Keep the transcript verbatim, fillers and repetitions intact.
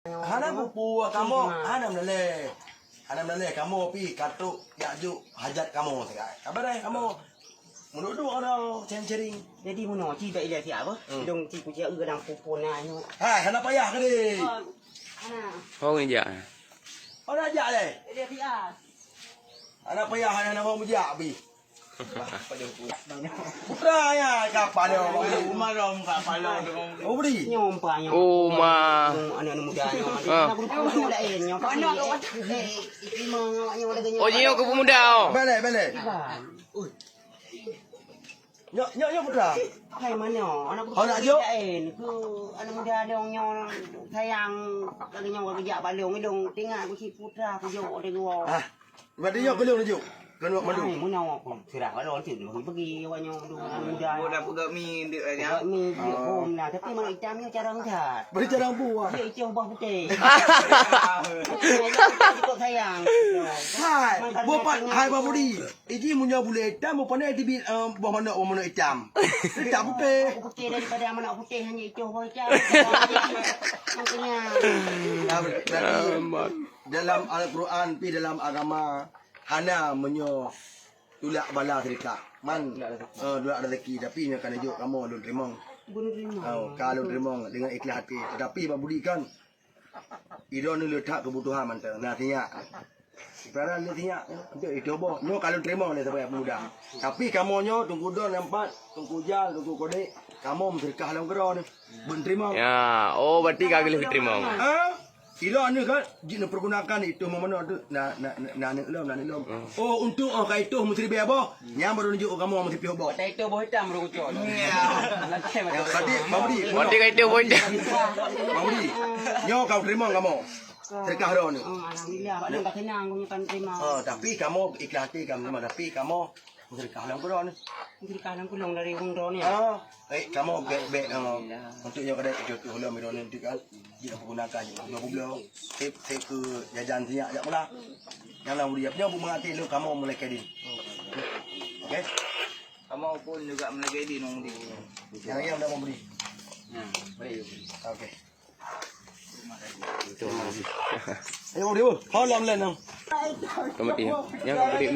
Hana peue-peue kamoe, hana meuleleh. Hana meuleleh kamoe pi ka trok jak jok hajat kamoe sigai. Ka beureh kamoe. Meuduk-duk ada cering-cering. Jadi meunoe ci bak ilée siat apa? Hmm. Dong ci kuci eu dalam pupun na nyoe. Hai, hana payah keudeh. Oh, hana. Hong jak. Hana jak leh. Ilée siat. Hana payah, hana nama meujak pi. Putra ya, kapal dia. Uma dong, kapal dong. Oh, beri. Nyoe umpa nyoe. Oh, ma. Anak-anak muda nyoe. Ah. Anak muda lain nyoe. Anak muda. Oh, nyoe ke pemuda, oh. Balik, balik. Iban. Nyoe, nyoe, nyoe, Putra. Hai, mana? Anak muda lain. Ku anak muda dong nyoe sayang. Lagi nyoe geujak balong dong. Tengok ku si Putra, ku jok di luar. Ah. Berarti nyoe keu lôn laju. Keu lôn mandum. Ai, meunyoe aku sirah kalau tu bagi-bagi awak nyoe dulu anak muda. Gua dah peugah mi dek aja. Peugah mi dia pun lah, tapi manok itam nyoe carang that. Beri carang buah. Dia itu ubah putih. Ikut sayang. Hai, buah pat, hai Bang Budi. Iji meunyoe bulèe itam, buah panai dibi, eh, buah manok, buah manok itam. Dia tak putih. Aku putih daripada manok putih hanya itu buah itam. Makanya. Nah, ber-, berarti Amat. Dalam Al-Quran pi dalam agama hana meunyoe tulak bala sedekah. Man, eh, tulak rezeki, tapi nyoe ka neujok kamoe lôn teurimong. Lôn teurimong. Oh, ka lôn teurimong dengan ikhlas hati. Tetapi Bang Budi kan, idong ni le that kebutuhan mantong. Nah, sinyak. Ibarat le sinyak, untuk itu boh. Nyoe ka lôn teurimong lé sabai pemuda. Tapi kamoe nyoe, Teungku Don nampak, Teungku Jal, Teungku Kodik, kamoe meusedekah lom keudroe ni. Beunteurimong. Ya, oh, berarti ka geuleuh teurimong. Ha? Ilong ni kan, jeuet neupeurgunakan itu meumanoe tu, na, na, na, na aneuk lom, na aneuk lom. Hmm. Oh, untuk, oh, ka itu meusiribèe boh, nyang baru neujok kamoe meusiploh boh. Ka itu boh itam baru kucok. Ya. Berarti, Bang Budi, berarti ka itu boh itam. Bang Budi, nyoe ka teurimong kamoe. Sedekah droe ni. Oh, alhamdulillah, Pak Long ka keunong, kami kan terima. Oh, tapi kamoe ikhlas hati kamoe terima, tapi kamoe Meusedekah lam keudroe ni. Meusedekah lam keudroe dari ureueng droe ni. Ah, eh, kamoe bèk-bèk, ah, untuk nyoe kadang jatuh lom droe ni kan. Dia gunakan je dua puluh. Sep, sep keu jajan sinyak jak pula. Nyang na udah nyoe bu mengaté lôn kamoe mulai kedin. Okey. Kamoe pun juga mulai kedin, Bang Budi. Yang yang dah mau beli. Nah, boleh. Okey. Ayo, dia. Hol lam lain. Kamu tiap. Yang kamu tiap.